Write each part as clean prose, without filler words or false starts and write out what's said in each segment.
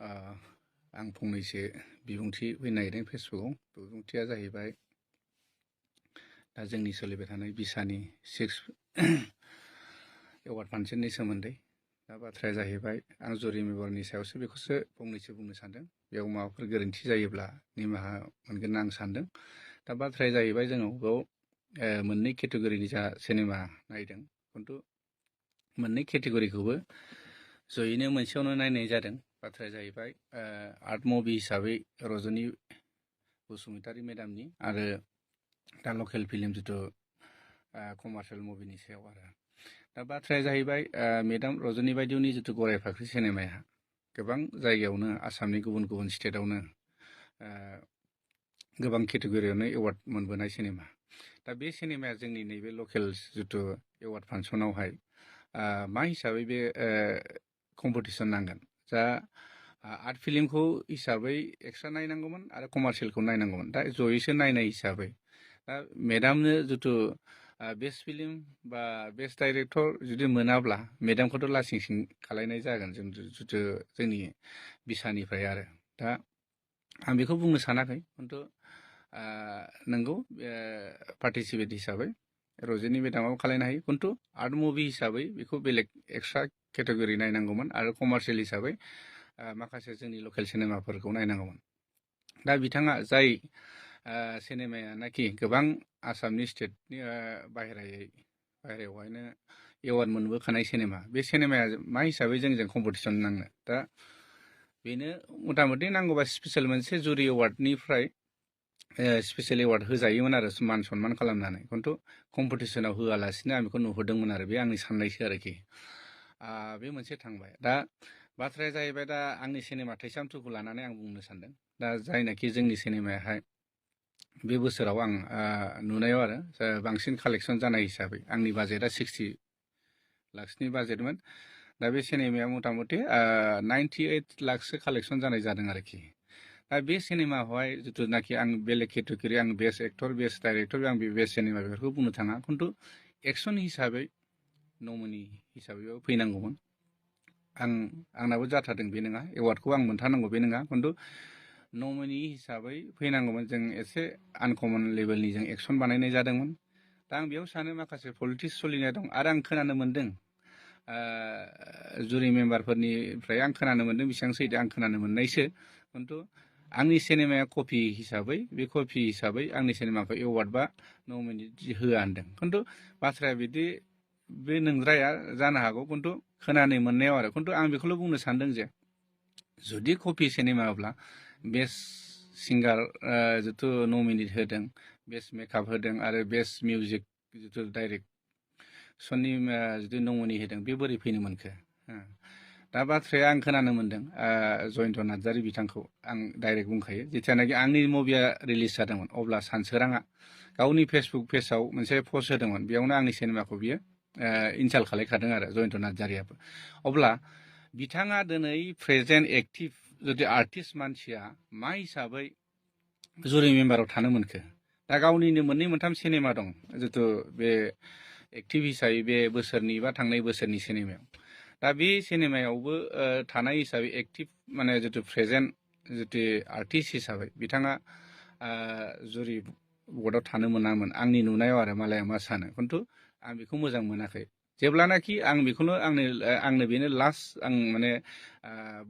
आं फंनैसो बिबुंथि होनो नागिरदों फेसबुकआव। बिबुंथिया जाहैबाय दा जोंनि सोलिबाय थानाय बिसानि 6 एवार्ड फांसननि सोमोन्दै। दा बाथ्राया जाहैबाय आं जुरि मेम्बारनि सायावसो बेखौसो फंनैसो बुंनो सानदों। बेयाव माबाफोर गोरोन्थि जायोब्ला निमाहा मोनगोन आं सानदों। दा बाथ्राया जाहैबाय जोंनाव बेयाव मोननै केटेगरिनि जा सिनेमा नायदों, खिन्थु मोननै केटेगरिखौबो जयैनो मोनसेयावनो नायनाय जादों। बाथ्राया जाहैबाय आर्ट मुभि हिसाबै रजनी बसुमतारी मेडामनि आरो दा लकेल फिल्म जिथु कमार्शियेल मुभिनि सायाव आरो। दा बाथ्राया जाहैबाय मेडाम रजनी बायदिनि जिथु गराय फाख्रि सिनेमाया गोबां जायगायावनो आसामनि गुबुन गुबुन स्टेटआवनो गोबां केटेगरियावनो एवार्ड मोनबोनाय सिनेमा। दा बे सिनेमाया जोंनि नैबे लकेल जिथु एवार्ड फांसनावहाय मा हिसाबै बे कम्पिटिसन नांगोन। जा आर्ट फिल्मखौ हिसाबै एक्सट्रा नायनांगौमोन आरो कमार्शियेलखौ नायनांगौमोन। दा जयैसो नायनाय हिसाबै दा मेडामनो जिथु बेस्ट फिल्म बा बेस्ट डाइरेक्टर जुदि मोनाब्ला मेडामखौथ' लासिंसिं खालायनाय जागोन जों जिथु जोंनि बिसानिफ्राय आरो। दा आं बेखौ बुंनो सानाखै, खिन्थु नंगौ पार्टिसिपेट हिसाबै रजनी मेडामाबो खालायनो हायो, खिन्थु आर्ट मुभि हिसाबै बेखौ बेलेग एक्सट्रा केटेगरि नायनांगौमोन आरो कमार्शियेल हिसाबै माखासे जोंनि लकेल सिनेमाफोरखौ नायनांगौमोन। दा बिथाङा जाय सिनेमायानाखि गोबां आसामनि स्टेटनि बाहेरायावहायनो एवार्ड मोनबोखानाय सिनेमा, बे सिनेमाया मा हिसाबै जोंजों कम्पिटिसन नांनो। दा बेनो मथा मथि नांगौबा स्पेसियेल मोनसे जुरि एवार्डनिफ्राय स्पेसियेल एवार्ड होजायोमोन आरो मान सन्मान खालामनानै, खिन्थु कम्पिटिसनाव होआलासिनो आं बेखौ नुहुरदोंमोन आरो। बे आंनि साननायसो आरोखि। बे मोनसे थांबाय। दा बाथ्राया जाहैबाय दा आंनि सिनेमा थैसाम 2खौ लानानै आं बुंनो सानदों। दा जायनाखि जोंनि सिनेमायाहाय बे बोसोराव आं नुनायाव आरो बांसिन कालेक्सन जानाय हिसाबै आंनि बाजेटआ 60 लाखसनि बाजेटमोन। दा बे सिनेमाया मथा मथि 98 लाखसो कालेक्सन जानाय जादों आरोखि। दा बे सिनेमाखौहाय जिथुनाखि आं बेलेग केटेगरि, आं बेस्ट एक्टर, बेस्ट डाइरेक्टर, आं बे बेस्ट सिनेमा बेफोरखौ बुंनो थाङा, खिन्थु एक्सन हिसाबै नमिनि हिसाबैबो फैनांगौमोन। आंनाबो जाथारदों बे नङा, एवार्डखौ आं मोनथारनांगौ बे नङा, खिन्थु नमिनि हिसाबै फैनांगौमोन। जों एसे आनकमन लेभेलनि जों एक्सन बानायनाय जादोंमोन। दा आं बेयाव सानो माखासे पलिटिक्स सोलिनाय दं। आरो आं खोनानो मोन्दों जुरि मेम्बारफोरनिफ्राय आं खोनानो मोन्दों, बेसेबां सैथो आं खोनानो मोननायसो, खिन्थु आंनि सिनेमाया कपि हिसाबै, बे कपि हिसाबै आंनि सिनेमाखौ एवार्ड बा नमिनि होआ होनदों। खिन्थु बाथ्राया बिदि बे नंद्राया जानो हागौ, खिन्थु खोनानो मोननायाव आरो। खिन्थु आं बेखौल' बुंनो सानदों जे जुदि कपि सिनेमाब्ला बेस्ट सिंगार जिथु नमिनेट होदों, बेस्ट मेकआप होदों आरो बेस्ट मिउजिक जिथु डाइरेक्सननि जुदि नमिनि होदों, बे बोरै फैनो मोनखो? दा बाथ्राया आं खोनानो मोन्दों जयन्त नार्जारि बिथांखौ आं डाइरेक्ट बुंखायो। जेथियानाखि आंनि मुभिया रिलिज जादोंमोन अब्ला सानसोराङा गावनि फेसबुक पेजाव मोनसे पस्ट होदोंमोन। बेयावनो आंनि सिनेमाखौ बियो इनसाल्ट खालायखादों आरो जयन्त नार्जारियाबो। अब्ला बिथाङा दिनै प्रेजेन्ट एक्टिभ जुदि आर्टिस्ट मानसिया मा हिसाबै जुरि मेम्बाराव थानो मोनखो? दा गावनिनो मोननै मोनथाम सिनेमा दं जिथु बे एक्टिभ हिसाबै बे बोसोरनि बा थांनाय बोसोरनि सिनेमायाव। दा बे सिनेमायावबो थानाय हिसाबै एक्टिभ माने जिथु प्रेजेन्ट जिथु आर्टिस्ट हिसाबै बिथाङा जुरि बर्डआव थानो मोनामोन आंनि नुनायाव आरो। मालाया मा सानो, खिन्थु आं बेखौ मोजां मोनाखै। जेब्लानाखि आं बेखौनो आंनो बेनो लास्ट, आं माने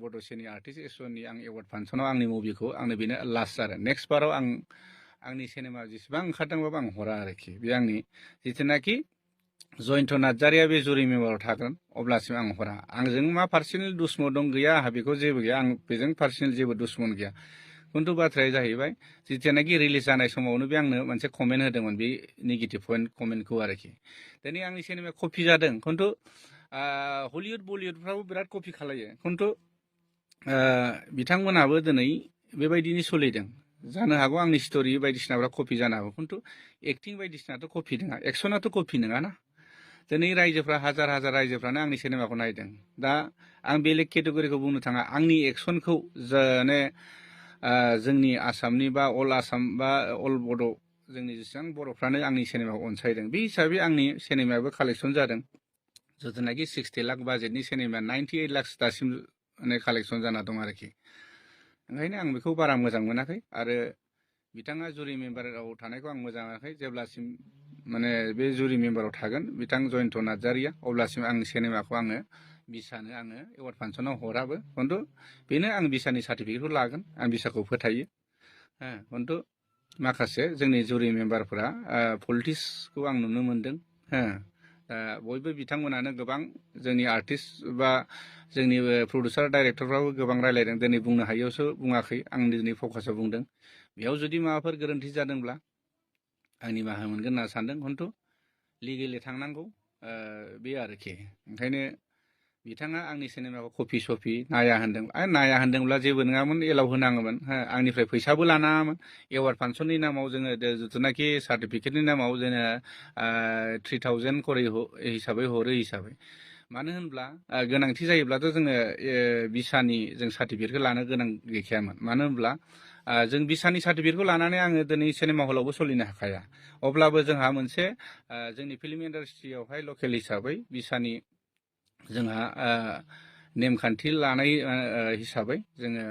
बड'सेनि आर्टिस्ट एस'सियेसननि आं एवार्ड फांसनाव आंनि मुभिखौ आंनो बेनो लास्ट आरो। नेक्स्ट बाराव आंनि सिनेमा जेसेबां ओंखारदोंबाबो आं हरा आरोखि। बे आंनि जिथुनाखि जयन्त नार्जारिया बे जुरि मेम्बाराव थागोन अब्लासिम आं हरा। आंजों मा पार्सनेल दुस्मन दं गैया, आंहा बेखौ जेबो गैया, आं बेजों पार्सनेल जेबो दुस्मन गैया। खिन्थु बाथ्राया जाहैबाय जिथियानाखि रिलिज जानाय समावनो बे आंनो मोनसे कमेन्ट होदोंमोन, बे नेगेटिभ कमेन्टखौ आरोखि। दिनै आंनि सिनेमाया कपि जादों, खिन्थु हलिउड बलिउडफ्राबो बिराद कपि खालायो, खिन्थु बिथांमोनाबो दिनै बेबायदिनो सोलिदों। जानो हागौ आंनि स्ट'रि बायदिसिनाफ्रा कपि जानो हागौ, खिन्थु एक्टिं बायदिसिनाथ' कपि नङा, एक्सनाथ' कपि नङाना। दिनै रायजोफ्रा हाजार हाजार रायजोफ्रानो आंनि सिनेमाखौ नायदों। दा आं बेलेग केटेगरिखौ बुंनो थाङा, आंनि एक्सनखौ माने जोंनि आसामनि बा अल आसाम बा अल बड' जोंनि जेसेबां बर'फ्रानो आंनि सिनेमाखौ अनसायदों। बे हिसाबै आंनि सिनेमायाबो कालेक्सन जादों। जिथुनाखि 60 लाख बाजेटनि सिनेमाया 98 लाख दासिम माने कालेक्सन जाना दं आरोखि। ओंखायनो आं बेखौ बारा मोजां मोनाखै आरो बिथाङा जुरि मेम्बाराव थानायखौ आं मोजां मोनाखै। जेब्लासिम माने बे जुरि मेम्बाराव थागोन बिथां जयन्त नार्जारिया अब्लासिम आंनि सिनेमाखौ आङो बिसानो आङो एवार्ड फांसनाव हराबो। खिन्थु बेनो आं बिसानि सार्टिफिकेटखौ लागोन, आं बिसाखौ फोथायो। खिन्थु माखासे जोंनि जुरि मेम्बारफोरा पलिटिक्सखौ आं नुनो मोनदों। बयबो बिथांमोनानो गोबां जोंनि आर्टिस्ट बा जोंनि प्रडिउसार डाइरेक्टरफ्राबो गोबां रायलायदों। दिनै बुंनो हायियावसो बुङाखै, आं दिनै फकासाव बुंदों। बेयाव जुदि माबाफोर गोरोन्थि जादोंब्ला आं निमाहा मोनगोन होनना सानदों। खिन्थु लिगेलि थांनांगौ बे आरोखि। ओंखायनो बिथाङा आंनि सिनेमाखौ कपि सपि नाया होन्दों। नाया होन्दोंब्ला जेबो नङामोन, एलाव होनाङोमोन। आंनिफ्राय फैसाबो लानाङामोन। एवार्ड फांसननि नामाव जोङो जिथुनाखि सार्टिफिकेटनि नामाव जोङो 3000 करि हिसाबै हरो हिसाबै। मानो होनब्ला गोनांथि जायोब्लाथ' जोङो बिसानि जों सार्टिफिकेटखौ लानो गोनां गैखायामोन। मानो होनब्ला जों बिसानि सार्टिफिकेटखौ लानानै आङो दिनै सिनेमा हलावबो सोलिनो हाखाया। अब्लाबो जोंहा मोनसे जोंनि फिल्म इन्डास्ट्रियावहाय लकेल हिसाबै बिसानि जोंहा नेमखान्थि लानाय हिसाबै जोङो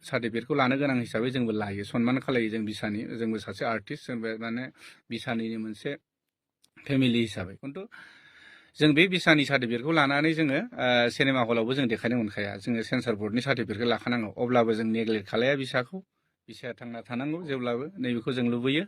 सार्टिफिकेटखौ लानो गोनां हिसाबै जोंबो लायो, सनमान खालायो जों बिसानि। जोंबो सासे आर्टिस्ट, जोंबो माने बिसानिनो मोनसे फेमिलि हिसाबै। खिन्थु जों बे बिसानि सार्टिफिकेटखौ लानानै जोङो सिनेमा हलावबो जों देखायनो मोनखाया। जोङो सेन्सर बर्डनि सार्टिफिकेटखौ लाखानांगौ। अब्लाबो जों नेग्लेक्ट खालाया बिसाखौ। बिसाया थांना थानांगौ जेब्लाबो, नैबेखौ जों लुबैयो।